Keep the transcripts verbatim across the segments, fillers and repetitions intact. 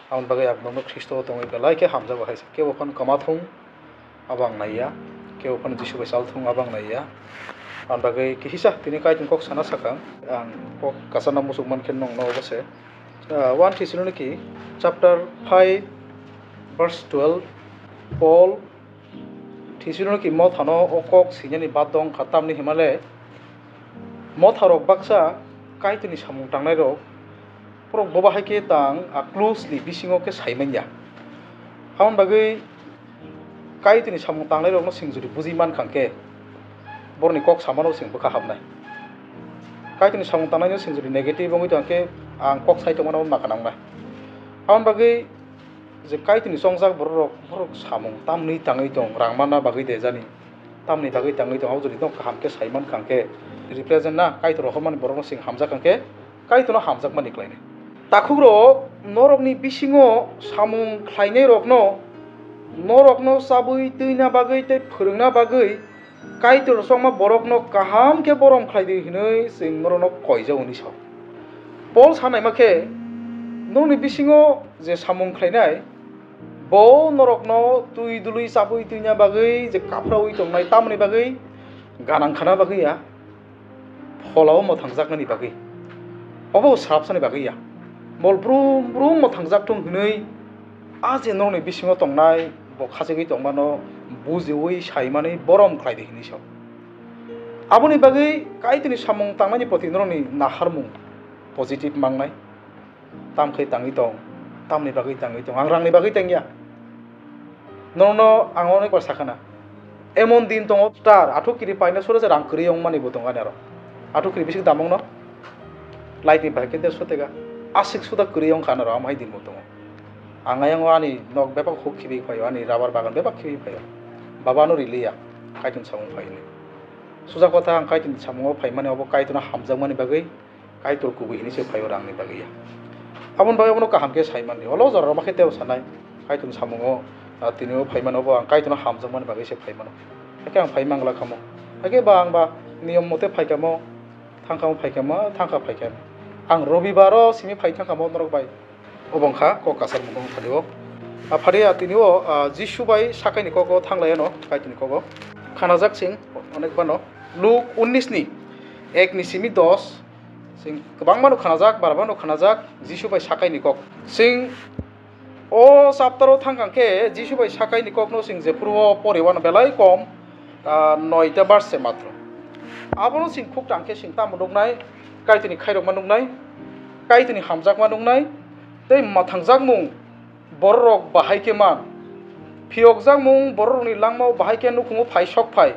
Aboni bagwi ang norokno Khristo o tongwi belai khe hamjago hai se. Kebo phano kwma thung, abo ang naiya. Kebo phano Jisu bai chal thung, abo ang naiya. Aboni bagwi kihisa tini Kaitorni kok sana sakha ang. Kok kwchangma muchuk man khe nongno obo se. Ah, one Thessaloniki chapter five verse twelve, Paul Thessaloniki mothano o kok sinani bad dong kha, tamni himale motharok baksa Kaitorni samung tangnairok borok bo bahai khe tang a closely bisingo khe sai manya. Aboni bagwi Kaitorni samung tangnairokno chwng jodi buji man kha khe borokni kok samano chwng bwkha habnai. Kaitorni samung tangnaino chwng jodi negative wngwi tong khe ang kok sai tongmano ma kanang nai. Aboni bagwi je Kaitorni chongjak borok, borok samung tamni tangwi tong, rang manna bagwi de jani, tamni bagwi tangwi tong, abo jodi no kaham khe sai man kha khe, represent na Kaitor rohormani borokno chwng hamjak kha khe, Kaitorno hamjakmani khlainai. Takhukrok, norokni bisingo samung khlainairokno, norokno chabwi twina bagwi tei phwrwngna bagwi Kaitor chongma borokno kaham khe borom khlai di hwnwi chwng norokno koijak hwnwi sao. Paul sanaima khe, nokni bisingo je samung khlainai, bo norokno twi dului chabwi twina bagwi je kaphraui tongnai tamoni bagwi ganang khana bagwi ya, pholao mwthangjaknani bagwi, obo srapsani bagwi ya. Bol brum brum mwthangjak thung hwnwi a je nokni bisingo tongnai bo khachigwi tongmano bujiui saimani borom khlai di hwnwi sao. Aboni bagwi Kaitorni samung tangmani proti norokni naharmung positive mangnai. Tam khe tangwi tong, tamni bagwi tangwi tong, ang rangni bagwi tangya. Norokno ang onek bar sakha na, emon din tongo star, athuk kiri paina sura se rang kwrwi wngmani bo tongo ani aro. Athuk kiri bising damungno light ni bai khe dersho tega, aswk suda kwrwi wngkha ani aro, amhai din bo tongo. Ang ayang o ani nok bebak huk khibi phaio, ani rubber bagan bebak khibi phaio. Baba no riliya, Kaitorni samung phaini. Suja kotha ang Kaitorni samungo phaimani obo Kaitorno hamjakmani bagwi, Kaitor kubui hini se phaio rangni bagwi ya. Aboni bagwi abono kaham khe sai mandi. Olo jora rok ma khe tebo sanai, Kaitorni samungo, ah, tini o phaimani obo ang Kaitorno hamjakmani bagwi se phaimano. Hakhe ang phai mangla khamo. Hakhe ba ang ba niyom mote phaikamo, thangkamo phaikamo, thangkha phaikamo. Ang Robibar o simi phai thangkamo norok bai. Obo wngkha kok kasar mungkha phari o. Ah, phari ya tini o, ah, Jisu bai sakai ni kok o thanglai ano, Kaitorni kok o. Khanajak sing onek bano. Luk unnis ni ek ni simi dos, sing kwbangma no khanajak, barba no khanajak, Jisu bai sakai ni kok. Sing o chapter o thang kang khe Jisu bai sakai ni kok no sing jephuru o pori wano belai kom, ah, noita verse se matro. Abono sing khuk tang khe sing tamo nuknai, Kaitorni khairokma nuknai, Kaitorni hamjakma nuknai, tei mwthangjakmung bororok bahai khe man. Phiyokjakmung bororokni langmao bahai khe nukhungo phai sok phai.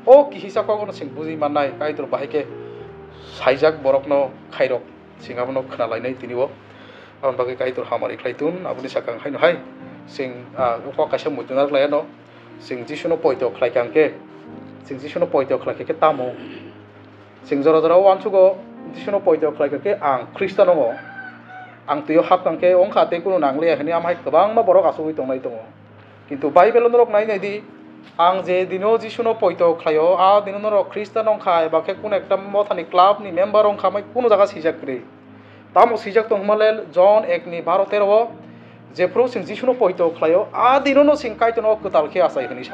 O kihisa kokno sing bujui mannai, Kaitor bahai khe saijak borokno khairok sing abono khna lainai tini o. Aboni bagwi Kaitor hamari khlai tun, aboni sakang haino hai sing, ah, o kok kaisa muitu narwk lai ano. Sing Jisuno poito khlai kha hwnkhe, sing Jisuno poito khlai kha khe tamo? Sing jora jora o uansugo Jisuno poito khlai kha khe ang Khristo nongo. Ang twi o hap kha hwnkhe wngkha tei kunu nang liya hwnwi amhai kwbangma borok achugwi tongnai tongo. Kintu Bible o norok nai nai di, ang je dino Jisuno poito khlai o, a dino norok Khristo nong kha eba khe kunu ekta mothani club ni member wng kha mai kunu jaga sijak kwrwi. Tamo swijak tong hwnmale Jon ek ni baro tero o, jephru chwng Jisuno poito khlaio, a dinono chwng Kaitorno kwtal khe achai hwnwi sa.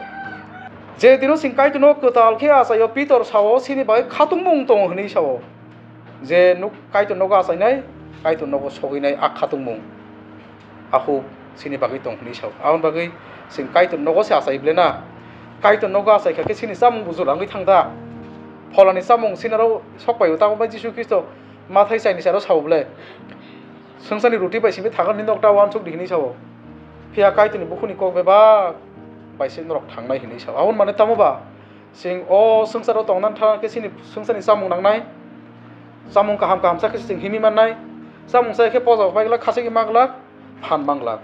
Je dino chwng Kaitorno kwtal khe achaio, Pitor sao, chini bai khatungmung tongo hwnwi sao. Je nuk-, Kaitor nogo achainai, Kaitor nogo sogwinai a khatungmung. Ahuk chini bagwi tong hwnwi sao. Aboni bagwi chwng Kaitor nogo se achai ble na. Kaitor nogo achai kha khe chini chamung bujur rangwi thang da. Pholani chamung sinaro sok pai o, tamo bai Jisu Khristo Mathai chaini saro sao ble. Swngcharni ruti bai simi thagar ni nokta uansuk di hwnwi sao. Phiya Kaitorni bukhukni kok bebak bai se norok thangnai hwnwi sao. Aboni mane tamo ba? Chwng o swngcharo tongna thang khe chini swngcharni chamung nangnai. Chamung kaham kaham cha khe chwng himwi mannai. Chamung cha khe poja bai glak, khachigwi ma glak, phan ma glak.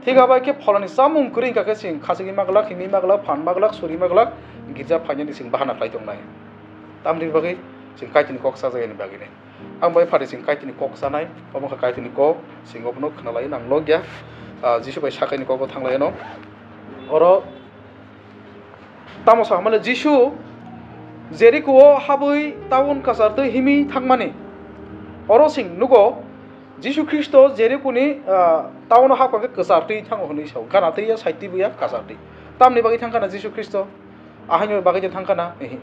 Thik abo hai khe pholani chamung kwrwi wngkha khe chwng khachigwi ma glak, himwi ma glak, phan ma glak, suri ma glak, girja phainani chwng bahana khlai tongnai. Tamni bagwi chwng Kaitorni kok chajaknani bagwi nai. Ang bai phari chwng Kaitorni kok chanai, obo wngkha Kaitorni kok, chwng obono khna lai nang lok ya. Ah, Jisu bai sakaini kok bo thang lai ano. Oro tamo sa male Jisu Jeriko o habwi town kwchar twi himwi thangmani. Oro chwng nugo, Jisu Khristo Jerikoni, ah, town-o hapkha khe kwchar twi thango hwnwi sao. Gana twi ya, side twi bo ya, kwchar twi. Tamni bagwi thangkha na Jisu Khristo? Ahaini bagwi je thangkha na? Ehe.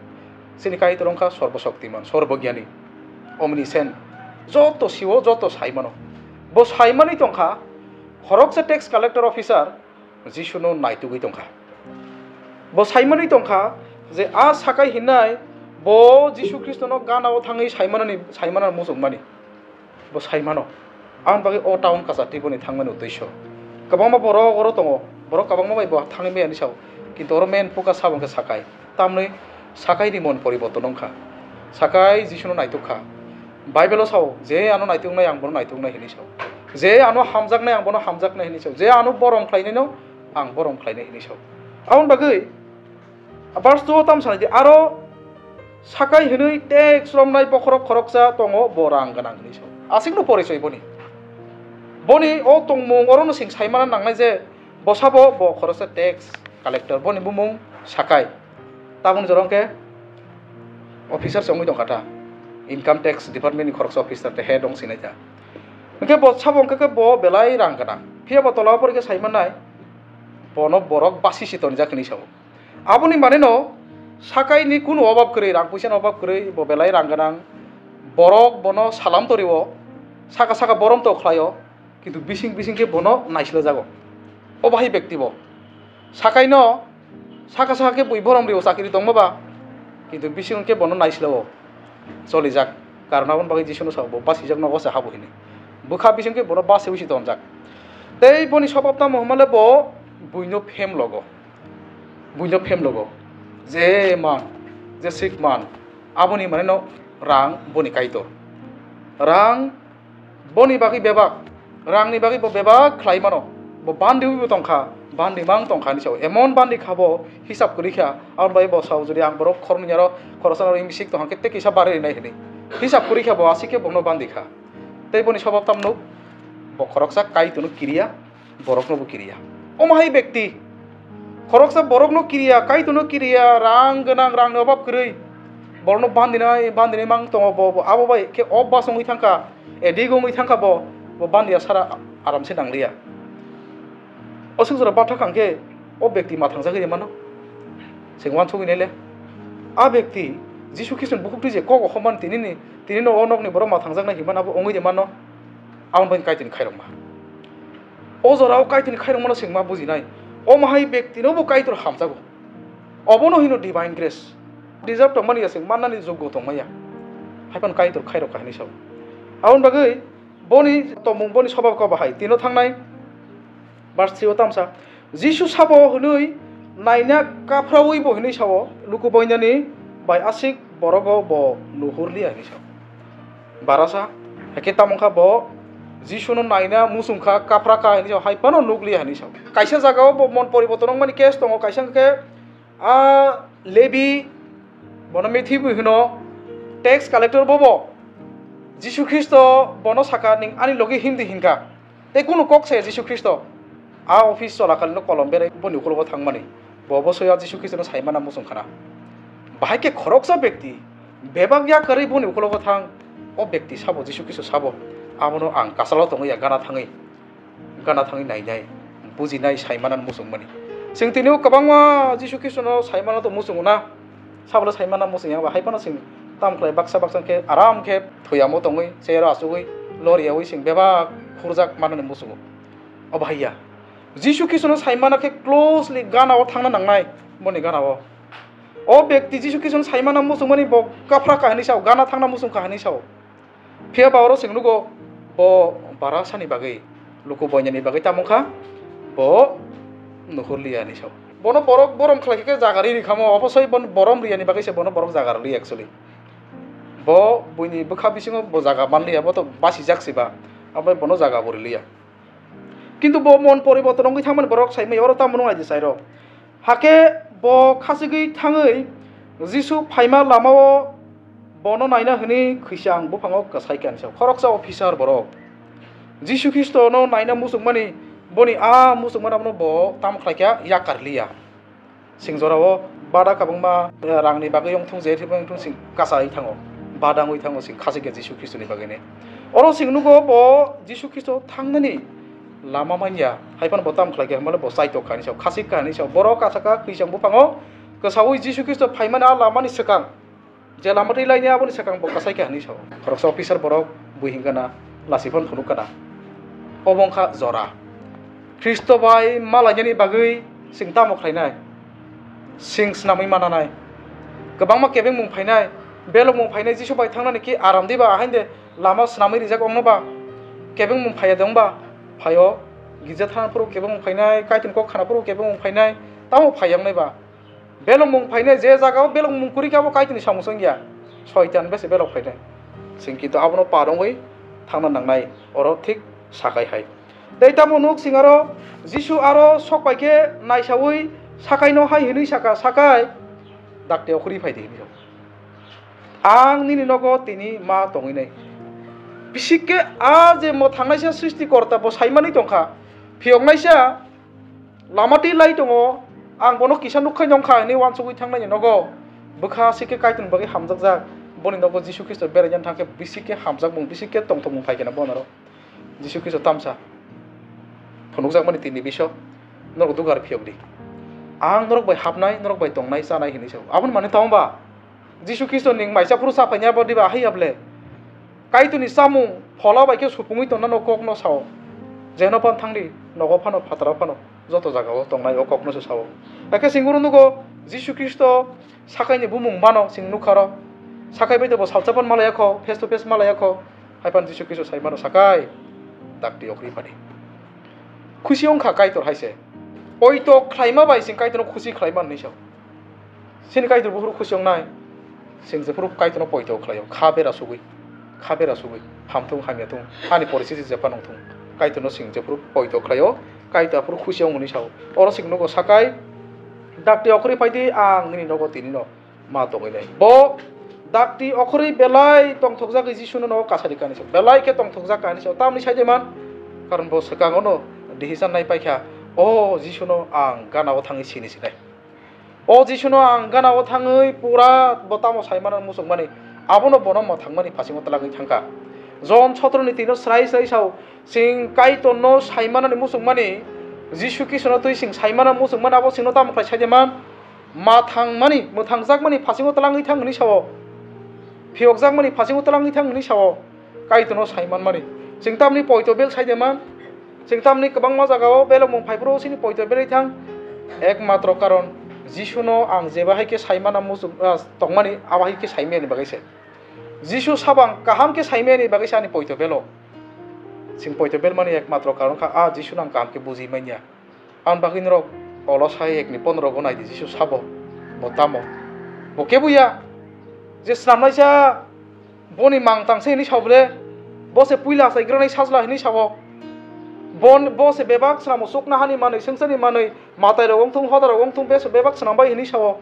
Chini Kaitor wngkha Sorbo Shoktiman, Sorbo Gyani, Omniscient. Joto siwo, joto saimano. Bo saimani tongkha, khoroksa tax collector officer, Jisuno naitugwi tongkha. Bo saimani tongkha je a Sakai hinnai bo Jisu Khristono gana-o thangwi saimanani, saimanani muchungmani. Bo saimano. Aboni bagwi o town kwchar twi boni thangmani uddesyo. Kwbangma borok oro tongo, borok kwbangma bai bo thangwi maya hinwi sao. Kintu oro main focus sabo hwnkhe Sakai. Tamni Sakaini mon poriborton wngkha. Sakai Jisuno naitukha. Bible-o sao, "Je ano naituknai, ang bono naituknai," hinwi sao. "Je ano hamjaknai, ang bono hamjaknai," hinwi sao. "Je ano borom khlainaino, ang borom khlainai," hinwi sao. Aboni bagwi verse two-o tamo sanai di, aro Sakai hinwi tax romnai bokhorok khoroksa tongo, bo rang gwnang hinwi sao. Aswkno porichoi boni. Boni o tongmung orono chwng saimana nangnai je, bo sabo bo khoroksa tax collector, boni bumung Sakai. Tabukni jora hwnkhe officer se wngwi tongkha ta, income tax department ni khoroksa officer tei head wng sinai ta. Hwnkhe bo sabo hwnkhe khe bo belai rang gwnang, phiya bo tola o porikhe saimanai, bono borok basi se tonijak hinwi sao. Aboni maneno Sakai ni kunu obab kwrwi, rang puisa ni obab kwrwi, bo belai rang gwnang, borok bono salam torio, saka saka borom to khlaio, kintu bising bising khe bono naisle jago. O bahai bekti bo. Sakaino saka saka khe bui borom rio chakri tongma ba, kintu bising khe bono naisle o cholijak. Karon aboni bagwi Jisuno sao bo basijak nogo se habo hinwi. Bwkha bising khe bono basi usi tonjak. Tei boni sobab tamo hwnmale bo buino phem logo. Buino phem logo. Je man, je sik man, aboni maneno rang boni kaitor. Rang Boni bagwi bebak, rangni bagwi bo bebak khlai mano. Bo bandi wi bo tongkha, bandi mang tongkha hinwi sao. Emon bandi kha bo hisab kwrwi kha, aboni bagwi bo sao, "Jodi ang borok khoroknwi aro khoroksa no ring bisik tong khe tei kisa barwi rinai," hinwi. Hisab kwrwi kha bo, aswk khe bono bandi kha. Tei boni sobab tam nuk, bo khoroksa Kaitorno kiriya, borokno bo kiriya. Omo hai bekti, khoroksa borokno kiriya, Kaitorno kiriya, rang gwnang, rangni obab kwrwi, borokno bandinai, bandinai mang tongo bo, bo abo bai khe obas wngwi thangkha, edik wngwi thangkha bo, bo bandiya sara aram se nangliya. O swk jora bathak hwnkhe o bekti ma thangjagwi mano, chwng uansugwi naile. A bekti Jisu Khristoni bukhuk twi je kok o homani tinini, tinino o nokni borok ma thangjaknai hinmano abo wngwi de mano. Aboni bagwi Kaitorni khairokma. O jorao Kaitorni khairokmano chwng ma bujinai. Omo hai bektino bo Kaitor hamjago. Obono hino divine grace. Deserve tongmani ya chwng mannani joggo tongmaya. Haiphano Kaitor khairokha hinwi sao. Aboni bagwi boni tongmung, boni sobab kok bahai. Tino thangnai verse three o tamsa. Jisu sabo hwnwi naina kaphrawi bo hwnwi sao, luku boinani bai aswk borogo bo nuhurliya hwnwi sao. Barasa, hakhe tamo wngkha bo Jisuno naina muchungkha, kaphrakha hwnwi sao, hai phano nukliya hwnwi sao. Kaisa jagao bo mon poriborton wngmani case tongo, kaisa hwnkhe a Lebi, bono Matthew bo hwno, tax collector bobo Jisu Khristo bono saka, "Nwng ani logi himdi," hinkha. Tei kunu kok saya Jisu Khristo a office cholakalino kolom berai boni ukulogo thangmani. Bo bo soya Jisu Khristono saimana muchung khana. Bahai khe khoroksa bekti bebak ya kwrwi boni ukulogo thang. O bekti sabo, Jisu Khristo sabo, "Abono ang kasalo tongwi ya gana thangwi, gana thangwi nainai, bujinai, saimana muchungmani." Chwng tini o kwbangma Jisu Khristono saimana to muchungo na. Sabole saimana muchung ya ba, hai phano chwng tam khlai baksa baksa khe aram khe thuyamo tongwi, chair o achugwi, loriyawi chwng bebak khurjak manani muchungo. Obo hai ya. Jisu Khristono saimana khe closely gana o thangna nangnai, boni gana o. O bekti Jisu Khristono saimana muchungmani bo kaphra kha hinwi sao, gana thangna muchung kha hinwi sao. Phiya ba oro chwng nugo bo barasani bagwi, luku boinani bagwi tamo kha, bo nuhurliya hinwi sao. Bono borok borom khlai khe jaga riri khamo, obosoi bono borom riyani bagwi se bono borok jaga rwliya actually. Bo buini bwkha bisingo bo jaga manliya, bo to basijak se ba, abo bono jaga bo rwliya. Kintu bo mon poriborton wngwi thangmani borok saimaya, oro tamo nung aidi sairok. Hakhe bo khachigwi thangwi Jisu phaima lamao bono naina hwnwi khwisang buphango kwsai kha hinwi sao. Khoroksa officer borok Jisu Khristono naina muchungmani, boni a muchungmani abono bo tamo khlai kha, yakarliya. Sing jorao bada kwbangma, eh, rangni bagwi wngthung je thwima wngthung sing kachai thango, bada wngwi thango sing khachigya Jisu Khristoni bagwini. Oro chwng nugo bo Jisu Khristo thangnani lama manya, hai phano bo tamo khlai kha hwnba le bo chaitok kha hinwi sao, khasik kha hinwi sao. Borok kasa kha kwisang buphango kwsaui Jisu Khristo phaimani a lamani swkang, je lama twi laini aboni swkang bo kasai kha hinwi sao. Khoroksa officer borok bui hingkha na, lasi phano phunuk kha na. Obo wngkha jora. Khristo bai malainani bagwi chwng tamo khlainai? Chwng snamwi mananai. Kwbangma kebengmung phainai, belokmung phainai, Jisu bai thangnani khe aram diba, ahainde lama snamwi rijak ongno ba? Kebengmung phaiya de wngba? Phaio. Girja thana phuru kebengmung phainai, Kaitorni kok khana phuru kebengmung phainai, tamo phaiya wngnai ba? Belokmung phainai, je jagao belokmung kwrwi khe abo Kaitorni samung se wngya, Soitan bese belok phainai. Chwng kintu abono par wngwi thangna nangnai, oro thik sakai hai. Tei tamo nuk chwng aro Jisu aro sok pai khe naisaui Sakaino hai hwnwi saka, "Sakai, dakti okhorwi phai di," hinwi. "Ang nini nogo tini ma tongwi nai." Bisi khe a je mwthangnaisa Srishtikorta bo saimanwi tongkha, phiyoknaisa lama twi lai tongo, ang bono kisa nukkhai nongkha hinwi uansugwi thangnaini nogo bwkha sikhe Kaitorni bagwi hamjakjak, boni nogo Jisu Khristo beraina thangkhe bisi khe hamjakmung, bisi khe tongthokmung phaikhe na bonaro. Jisu Khristo tamsa phunukjakmani tini biso, "Norok dugar phiyok di. Ang norok bai hapnai, norok bai tongnai, chanai," hinwi sao. Aboni mane tamo ba? Jisu Khristo ning maisa phuru cha phaini abo diba hai able? Kaitorni chamung phola bai khe supungwi tongna no kokno sao. Jeheno phano thangdi, nogo phano, phataro phano, joto jagao tongnai o kokno se sao. Hakhe singuru nugo Jisu Khristo Sakaini bumung mano chwng nukha ro. Sakai bai bo salsa phano malaya kho, face to face malaya kho. Hai phano Jisu Khristo sai mano, "Sakai, dakti okhorwi phadi." Khusi wngkha Kaitor hai se. Poito khlaima bai chwng Kaitorno khusi khlai man hinwi sao. Chini Kaitor buphuru khusi wngnai. Chwng jephuru Kaitorno poito khlaio, kha bera sugwi, kha bera sugwi, hamthung hamya thung, ani poristiti jephano wngthung, Kaitorno chwng jephuru poito khlaio, Kaitor aphuru khusi wngo hinwi sao. Oro chwng nugo, "Sakai, dakti okhorwi phai di, ang nini nogo tini no ma tongwi nai." Bo dakti okhorwi belai tongthokjagwi Jisuno nogo kasari kani sao, belai khe tongthokjak kani sao. Tamni sai de man? Karon bo swkangono decision nai paikha, "O Jisuno ang gana-o thangwi sini sinai. O Jisuno ang gana-o thangwi pura bo tamo sai mano muchungmani, abono bono mwthangmani phasingo twlangwi thangkha." Jon sotro ni tino srai srai sao, chwng Kaitorno sai manani muchungmani, Jisu Khristono twi chwng sai mana muchungmani, abo chwngno tamo khlai sai de man? Ma thangmani, mwthangjakmani phasingo twlangwi thang hinwi sao. Phiyokjakmani phasingo twlangwi thang hinwi sao. Kaitorno sai manmani. Chwng tamni poito bel sai de man? Chwng tamni kwbangma jagao belokmung phai phuru chini poito belwi thang. Ekmatro karon, Jisuno ang jeba hai khe sai mana muchung, ah, tongmani, abo hai khe sai mani bagwi se. Jisu sabo ang kaham khe sai mani bagwi se ani poito belo. Chwng poito belmani ekmatro karon kha, a Jisuno ang kaham khe buji manya. Aboni bagwi norok Kolosai ekni pondro go nai di, Jisu sabo, bo tamo? Bo kebo ya. Je snamnaisa boni mang tang se hinwi sao bole, bo se puila achai granai sajla hinwi sao. Bon, bo se bebak snamo, chuknohani manwi, swngcharni manwi, matai rok wngthung, hoda rok wngthung, be se bebak snam bai hinwi sao.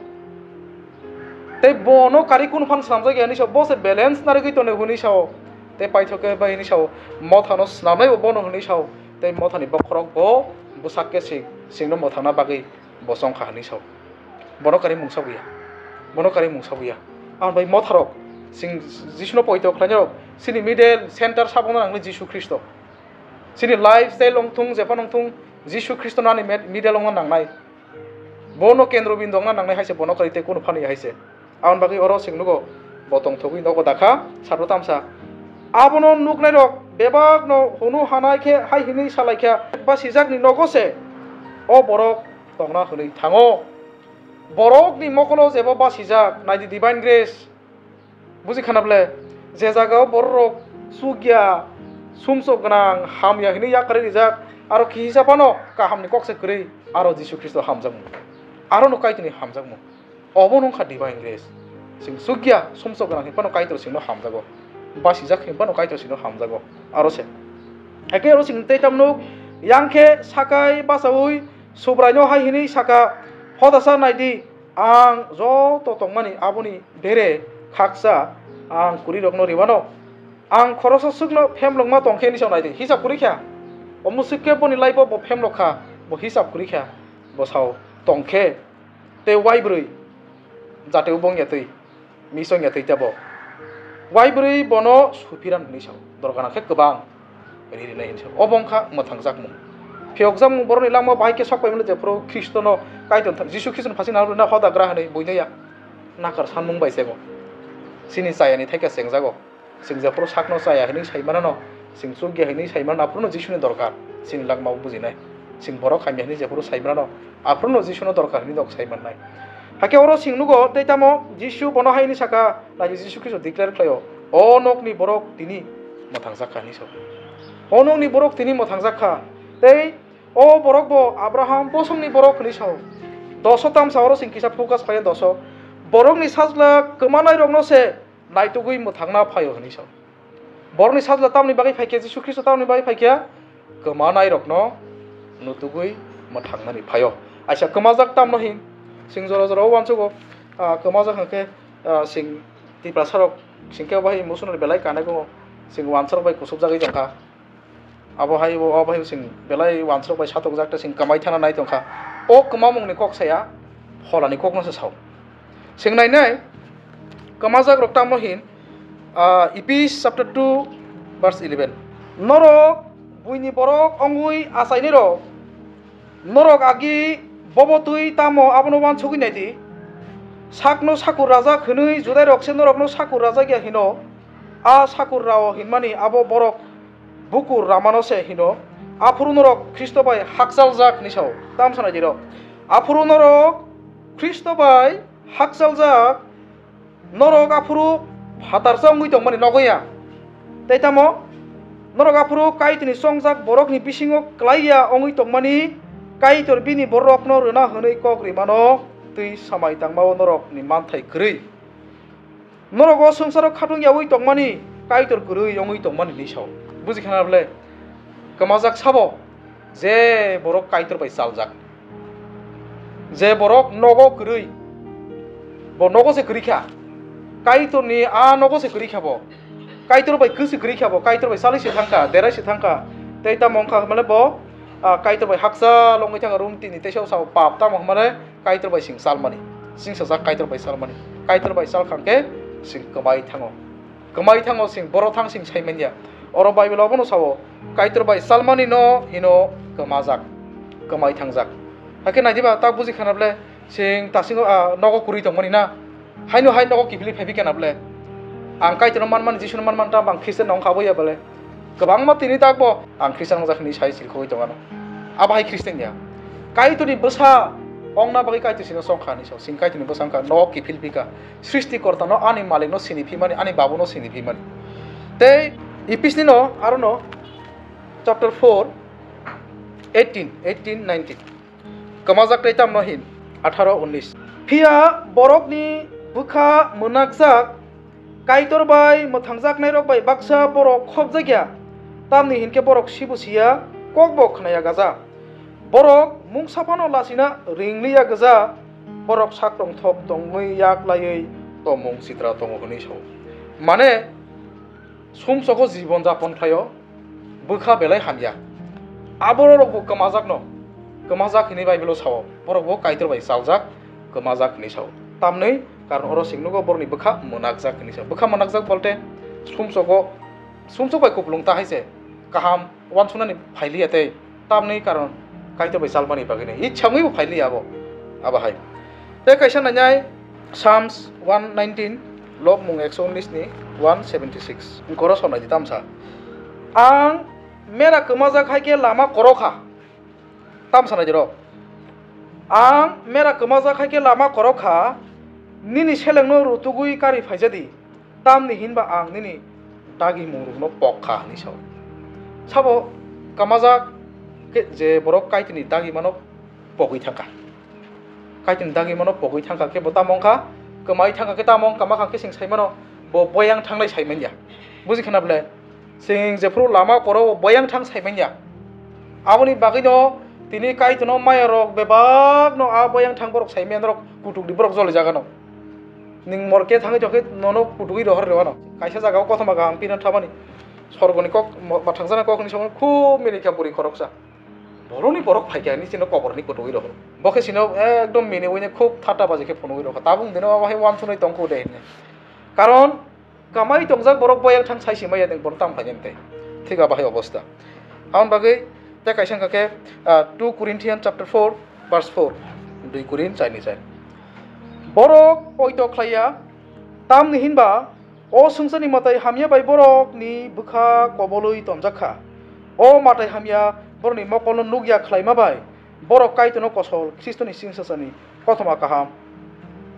Tei bono kari kunu phan snamjak ya hinwi sao, bo se balance narigwi tonwi hinwi sao. Tei paithak khe bai hinwi sao, mothano snamnai bo bono hinwi sao. Tei mothani bokhorok bo bwsak khe se, chwngno mwthangna bagwi bo chong kha hinwi sao. Bono kari mungsa buya. Bono kari mungsa buya. Ang bai motharok, chwng Jisuno poito khlainarok, chini middle center sabo wngna nangli Jisu Khristo. Chini lifestyle wngthung, jephano wngthung, Jisu Khristono ani med-, middle wngna nangnai. Bono kendro bindo wngna nangnai hai se, bono kari tei kunu phano ya hai se. Aboni bagwi oro chwng nugo, bo tongthogwi nogo dakha, satro tamsa. Abono nuknairok bebakno hunu hanai khe hai hwnwi salaikha, "Basijakni nogo se o borok tongna hwnwi thango. Borokni mokolo jebo basijak, nai di divine grace." Buji khana ble, je jagao bororok chukya, sumsok gwnang, hamya hwnwi yakarwi rijak, aro kihisa phano kahamni kok se kwrwi, aro Jisu Khristo hamjakmung. Arono Kaitorni hamjakmung. Obo wngkha divine grace. Chwng chukya, sumsok gwnang hinphano Kaitor chwngno hamjago. Basijak hinphano Kaitor chwngno hamjago. Aro se. Hakhe oro chwng tei tamno, yang khe sakai bachaui Subraino hai hwnwi saka, "Hodasa nai di, ang joto tongmani aboni bere khaksa ang kwrwirokno rwmano. Ang khoroksa swkno phemlokma tong khe," hinwi sao nai di. Hisab kwrwi kha. Omo swk khe boni life-o bo phemlok kha, bo hisab kwrwi kha. Bo sao, tong khe tei uaibwrwi jateo bongya twi, misongya twi tebo. Waibrwi bono suphiran hwnwi sao, dorgana khe kwbang ririnai hwnwi sao. Obo wngkha mwthangjakmung. Phiyokjakmung borokni langmao bahai khe sok paimano, jephuru Khristono Kaitor tha-, Jisu Khristono phasing nang rwna hoda gra hwnwi buino ya nakar sanmung bai chego. Chini chayani thaika chengjago. Chwng jephuru sakno chaya hwnwi sai manano, chwng chukya hwnwi sai manano, aphuru no Jisuni dorkar, chini langmao bujinai. Chwng borok hamya hwnwi jephuru sai manano, aphuru no Jisuno dorkar hwnwi nok sai mannai. Hakhe oro chwng nugo, tei tamo Jisu bono hai hwnwi saka, naidi Jisu Khristo declare khlaio, "O nokni borok tini mwthangjak kha," hwnwi sao. "O nokni borok tini mwthangjak kha." Tei o borok bo Abraham bosongni borok hwnwi sao. Doso tamsa oro chwng kisa focus khlaio doso. Borokni sajla kwmanairokno se naitugwi mwthangna phaio hwnwi sao. Borokni sajla tamni bagwi phaikha, Jisu Khristo tamni bagwi phaikha, kwmanairokno nutugwi mwthangnani phaio. Aisa kwmajak tamno hin, chwng jora jora o uansugo, ah, kwmajak hwnkhe, ah, chwng Tiprasarok, chwng khe obo hai emotional belai kanai tongo, chwng uansarok bai kusubjagwi tongkha. Abo hai, abo hai chwng belai uansarok bai satokjak tei chwng kwmai thangna nai tongkha. O kwmamungni kok saya pholani kokno se sao. Chwng nainai, kwmajak rok tamo hin, ah, Ephes chapter two verse eleven. Norok buini borok wngwi achainai rok, norok agi bobo twi tamo abono uansugwi naidi. Sakno sakur rajak hwnwi Judairok se norokno sakur rajak ya hino. A sakur rao hinmani abo borok bukur ramano se hino. Aphuru norok Khristo bai hakchaljak hwnwi sao. Tam sanai dirok. Aphuru norok Khristo bai hakchaljak, norok aphuru phatarsa wngwi tongmani nogo ya. Tei tamo norok aphuru Kaitorni chongjak borokni bisingo klai ya wngwi tongmani Kaitor bini borokno rwna hwnwi kok rimano twi samai tangmao norokni manthai kwrwi. Norok o swngcharo khatung yaui tongmani Kaitor kwrwi wngwi tongmani hwnwi sao. Buji khana bole? Kwmajak sabo je borok Kaitor bai chaljak. Je borok nogo kwrwi, bo nogo se kwrwi kha. Kaitorni a nogo se kwrwi kha bo. Kaitor bai kwswi kwrwi kha bo, Kaitor bai chalwi se thangkha, derai se thangkha. Tei tamo wngkha hwnmale bo, ah, Kaitor bai hakchal wngwi thangkha, rum tini teisa sao pap tamo hwnmale Kaitor bai sing salmani, sing sajak Kaitor bai salmani, Kaitor bai sal khang khe sing kwmai thango, kwmai thango sing boro thang sing sai manya. Oro Bible obono sao, Kaitor bai salmani no hino kwmajak, kwmai thangjak. Hakhe naidiba ta buji khana bole sing tasingo, ah, nogo kwrwi tongmani na, haino hai nogo kiphilwi phaibi kana bole. Ang Kaitorno manmani, Jisuno manmani ta bang Christian wngkha abo ya bole. Kwbangma tini takbo ang Christian wngjak hwnwi sai sirkhogwi tongano. Abo hai Christian ya. Kaitorni bwsa ongna bagwi Kaitor sino chongkha hwnwi sao. Sing Kaitorni bwsa wngkha, no kiphil phika. Srishti kortano ani malikno sini phimani, ani babuno sini phimani. Tei Ephes ni no arono chapter four, eighteen, eighteen, nineteen. Kwmajak tei tamno hin, atharo unnis. Phiya borokni bwkha mwnakjak, Kaitor bai mwthangjaknairok bai baksa borok khopjakya, tamni hinkhe borok sibo siya, kokbo khnaya gaja. Borok mungsa phano lachina ringliya gaja, borok sak tongthok tongwi yak laiwi tomung sitra tongo hwnwi sao. Mane, sumsogo jibon japon khlaio, bwkha belai hamya. Aborok bo kwmajakno, kwmajak hwnwi Bible-o sao, borok bo Kaitor bai chaljak, kwmajak hwnwi sao. Tamni karon oro sing nugo borokni bwkha mwnakjak hwnwi sao. Bwkha mwnakjak bolte sumsogo, sumsok bai kupulung ta hai se kaham uansuknani phailiya tei tamni karon Kaitor bai chalmani bagwino. Ichha wngwi bo phailiya abo, abo hai. Tei kaisa nainai Psalms one nineteen, Lobmung ekso unnis ni one seventy six. Wngkoro sonai di tamsa. Ang mera kwmajak hai khe lama korokha. Tamsa nai di rok. Ang mera kwmajak hai khe lama korokha. Nini selengno rutugwi kari phaijadi. Tamni hinba ang nini dagimung rokno pok kha, hwnwi sao. Sabo kwmajak khe je borok Kaitorni dagimano pogwi thangkha. Kaitorni dagimano pogwi thangkha khe bo tamo wngkha, kwmai thangkha khe tamo wngkha, ma kha khe chwng sai mano, bo boyang thanglai sai manya. Buji khana bole? Chwng jephuru lama koro bo boyang thang sai manya. Aboni bagwino tini Kaitorno maya rok bebak no a boyang thang borok sai manya, norok kutuk di borok joli jaga no. Nwng morke thangwi tongkhe nono kutugwi rohor rwano. Kaisa jagao kothoma kaham pina thamani. Sorgoni kok, mo-, bathangjaknai kok hwnwi samani khub milikha bwrwi khoroksa. Borokni borok phaikha hwnwi chino koborni kutugwi rohor. Bo khe chino ekdom miniwino khub thata baji khe phunugwi rokha. Tabuk dino abo hai uansuknai tongkho de hwnwi. Karon Kamai tongjak borok boyang thang sai simaya nang borok tam khainai tei. Thik abo hai obosta. Aboni bagwi tei kaisa wngkha khe, ah, two Corinthians chapter four verse four, dui Korin char ni char. Borok poito khlaiya, tamni hinba o swngcharni mwtai hamya bai borokni bwkha kobolwi tonjak kha. O mwtai hamya borokni mokolno nukya khlaima bai borok Kaitorno kosol Khristoni singsasani kothoma kaham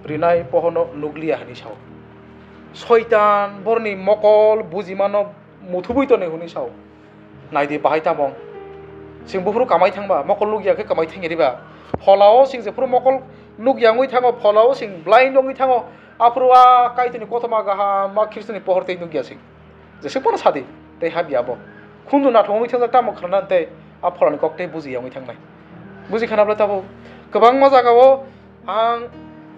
rinai pohorno nukliya hwnwi sao. Soitan borokni mokol bujimano muthubwi tonwi hwnwi sao. Naidi bahai tabong. Chwng buphuru kamai thangba, mokol nukya khe kamai thangya diba? Pholao chwng jephuru mokol nukya wngwi thango, pholao chwng blind wngwi thango, aphuru a Kaitorni kothoma kaham, a Khristoni pohor tei nukya chwng. Jeswk phano sadi, tei habya bo. Khunju nathok wngwi thangjak tamo khna tei a pholani kok tei bujiya wngwi thangnai. Buji khana bwle tabuk kwbangma jagao ang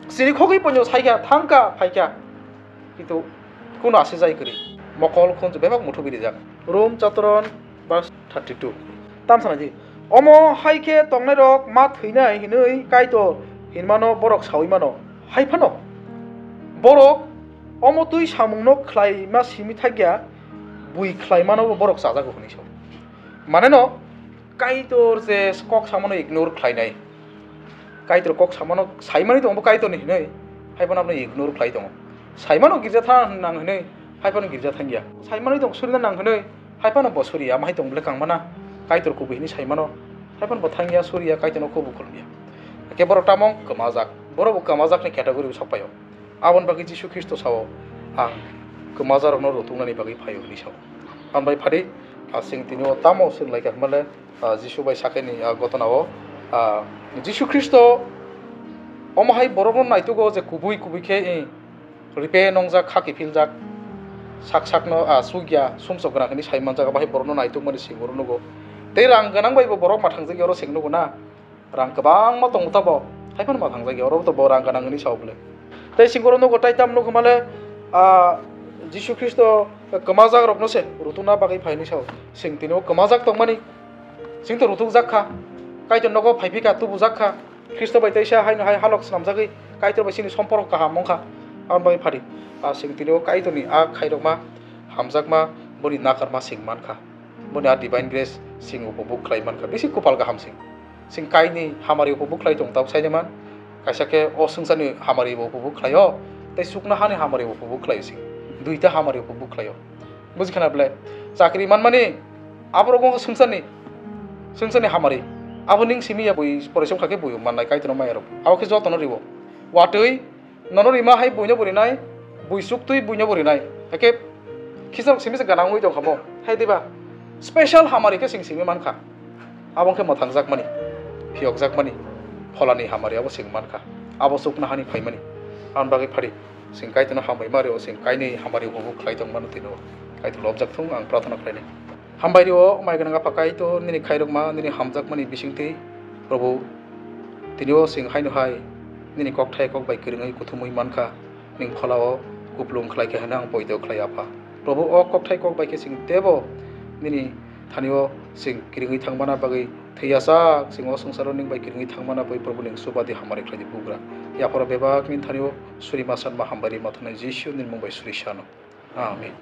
chini khogwi poino saikha, thangkha, phaikha. Kintu kuno ase jai kwrwi. Mokol khunju bebak muthubi rijak. Rom chapter one verse thirty two. Tam sana di. Omo hai khe tongnairok ma thwinai hinwi Kaitor hinmano borok saui mano. Hai phano borok omo twi samungno khlai ma simi thakya, bui khlai mano borok chajago hwnwi sao. Mane no Kaitor je kok samano ignore khlainai. Kaitor kok samano saimani tongo bo Kaitorni hinwi, hai phano abono ignore khlai tongo. Saimano girja thang nang hinwi, hai phano girja thangya. Saimani tong surina nang hinwi, hai phano bo suriya, ama hai tong bwle kangmana. Kaitor kubui hinwi saimano, hai phano bo thangya, suriya, Kaitorno kubui khulumya. Hake borok tamung kwmajak, borok bo kwmajakni category o sok paio. Aboni bagwi Jisu Khristo sao, "Ang kwmajarokno rutuknani bagwi phaio," hwnwi sao. Aboni bai phadi, ah, chwng tini o tamo swrwng lai kha hwnba le, ah, Jisu bai sakhaini, ah, gotona o, ah, Jisu Khristo omo hai borokno naitugo je kubui kubui khe, eh, ripe nongjak, kha kiphilljak, sak sakno, ah, chukya, sumsok gwnang hwnwi sai manjak, abo hai borokno naitukmani chwng oro nugo. Tei rang gwnang bai bo borok ma thangjak ya oro chwng nugo na. Rang kwbangma tongo tabo, hai phano ma thangjak ya, oro to bo rang gwnang hwnwi sao bwle. Tei singoro nugo tai tam nugo male, ah, Jisu Khristo kwmajak rokno se rutukna bagwi phaini sao. Chwng tini o kwmajak tongmani, chwng to rutukjak kha. Kaitor nogo phai phi kha, tubujak kha. Khristo bai teisa haino hai halok swnamjagwi Kaitor bai chini somporko kaham wng kha. Aboni bagwi phadi, ah, chwng tini o Kaitorni a khairokma, hamjakma, boni nakarma chwng man kha. Boni a divine grace chwng upobhog khlai man kha. Bisi kupal kaham chwng. Chwng kainwi hamari upobhog khlai tong tabuk saide man. Kaisa khe o swngcharni hamari bo upobhog khlaio, tei chuknohani hamari bo upobhog khlaio chwng. Duita hamari upobhog khlaio. Buji khana bwle? Chakri manmani, aborok wngkha swngcharni, swngcharni hamari. Abo ning simi ya bui, poraisom kha khe bui mannai Kaitorno maya rok. Abo khe jotono riwo. Watwi Nono rima hai buino bo rinai, bui chuktwi buino bo rinai. Hakhe khisa simi se gana wngwi tong kha bo. Hai diba? Special hamari khe chwng simi man kha. Abo wngkhe mwthangjakmani, phiyokjakmani, pholani hamari abo chwng man kha. Abo chuknohani phaimani. Aboni bagwi phadi chwng Kaitorno hambai ma rio, chwng kainwi hamari upobhog khlai tong mano tino. Kaitor lobjak thung, ang prarthana khlainai. Hambai rio, mai gwnang Apha Kaitor, nini khairokma, nini hamjakmani bisingtwi, Probhu, tini o chwng haino hai nini kokthai kok bai kwrwngwi kuthumwi man kha, ning pholao kupulung khlai kha hwnwi ang poito khlai, Apha. Probhu, o kokthai kok bai khe chwng teibo nini thani o chwng kwrwngwi thang mana bagwi thwi yachak, chwng o swngcharo ning bai kwrwngwi thang mana bagwi, Probhu, ning chuba di, hamari khlai di, Bugra. Yapharo bebak nini thani o suri ma sanma hambai rima thangnai Jisu nini mung bai suri sano. Amen.